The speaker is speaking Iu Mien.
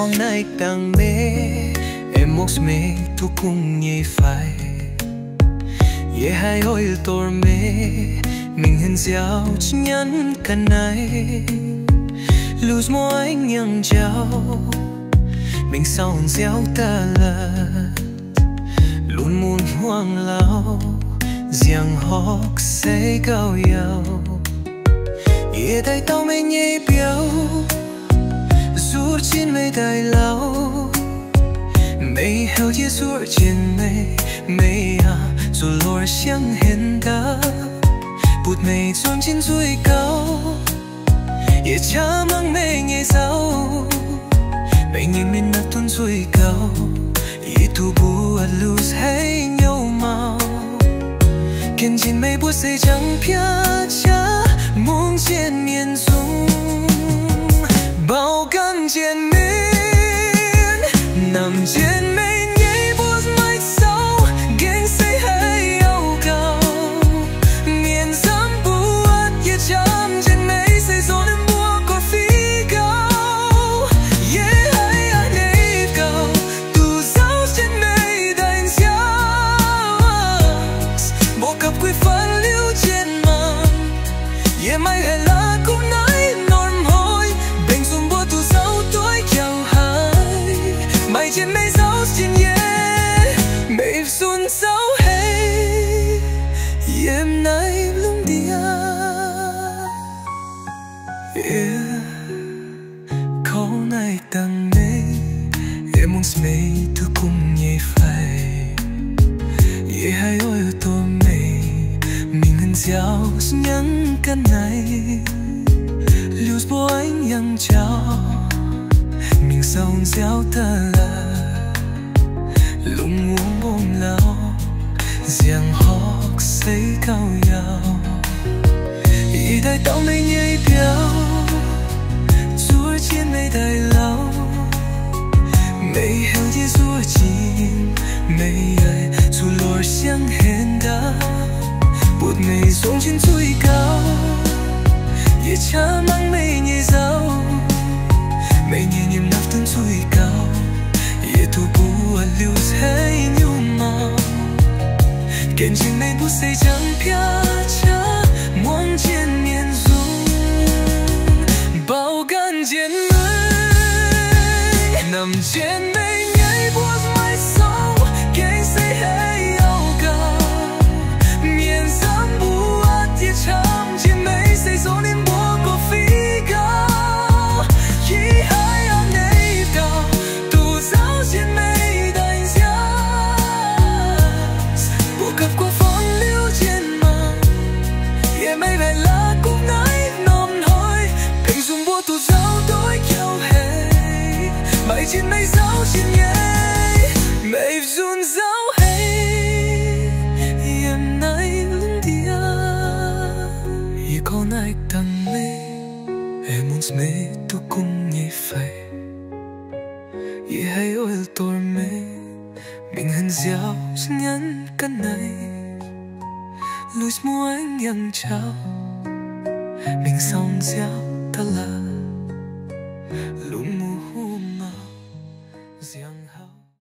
Gorngv naaiv dangh meih, aengx muangx meih duqv kungx nyei fai? Yie haih oix dorh meih mingh haaix nziaauc nyanc ga'naaiv? Loz muangx yangh jauv mingh sau nziaauc da'latc, lunx mun hmuangx lauh, nziangh horqc se gauh yauh. Yie daaih dauh meih nyei biauv, zuov jienv meih daaih lauh. Meih heuc yie zuov jienv meih, meih aah, zuqc lorz siang-hlen daaih, butv meih zuangx jienv nzuih gauh. Yie qaqv mangc meih nyei nzauv, meih nyei mienh naaiv duqv nzuih gauh. Yie duqv mbuox Luce hei nyouv maux, gengh njien meih mbuo seix njang piatv qaqv muangx jienv mienh nzung, mbaaux gan njien mienh, namx jienv meih nyei mbuox maiv zaux, gengh se hei yauh gauh. Mienh nzamv buatc yie qamv jienv meih se zoux ninh mbuo gorqv-fiqv gauh. Yie haiz a'hneiv gauh duqv zaux jienv meih daaih nziaauc, mbuo gapv guix fan liuz jienv mangc. Yie maiv haih la'kuqv naaiv norm hnoi, mbenc nzunc mbuo duqv zaux doix jauv haic. Maaih njien meih zaux jienv yie, meih nzunc zaux hei yiem naaiv lungh ndiev. Yie gorngv naaiv dangh meih, aengx muangx meih duqv kungx nyei fai? Yie haih oix dorh meih mingh haaix nziaauc nyanc ga'naaiv? Liuz mbuo aengx yangh jauv mingh sau nziaauc da'latc, lungh wuom mbong lauh, nziangh horqc se gauh yauh. Yie daaih dauh meih nyei biauv, zuov jienv meih daaih lauh. Meih heuc yie zuov jienv meih, zuqc lorz siang-hlen daaih, butv meih zuangx jienv nzuih gauh. Yie qaqv mangc meih nyei nzauv, meih nyei nyiemc naaiv duqv nzuih gauh. Yie duqv mbuox Luce hei nyouv maux, gengh njien meih mbuo seix njang piatv qaqv muangx jienv mienh nzung, mbaaux gan njien meih, namx jienv meih nyei mbuox maiv zaux, gengh se hei yauh gauh. Mienh nzamv buatc yie qamv jienv meih se zoux ninh mbuo gorqv-fiqv gauh. Yie haiz a'hneiv gauh duqv zaux jienv meih daaih nziaauc, mbuo gapv guix fan liuz jienv mangc. Yie maiv haih la'kuqv naaiv norm hnoi, mbenc nzunc mbuo duqv zaux doix jauv haic. Maaih njien meih zaux jienv yie, meih nzunc zaux hei yiem naaiv lungh ndiev. Yie gorngv naaiv dangh meih, aengx muangx meih duqv kungx nyei fai? Yie haih oix dorh meih mingh haaix nziaauc nyanc ga'naaiv? Louis muangx yangh jauv mingh sau nziaauc da'latc.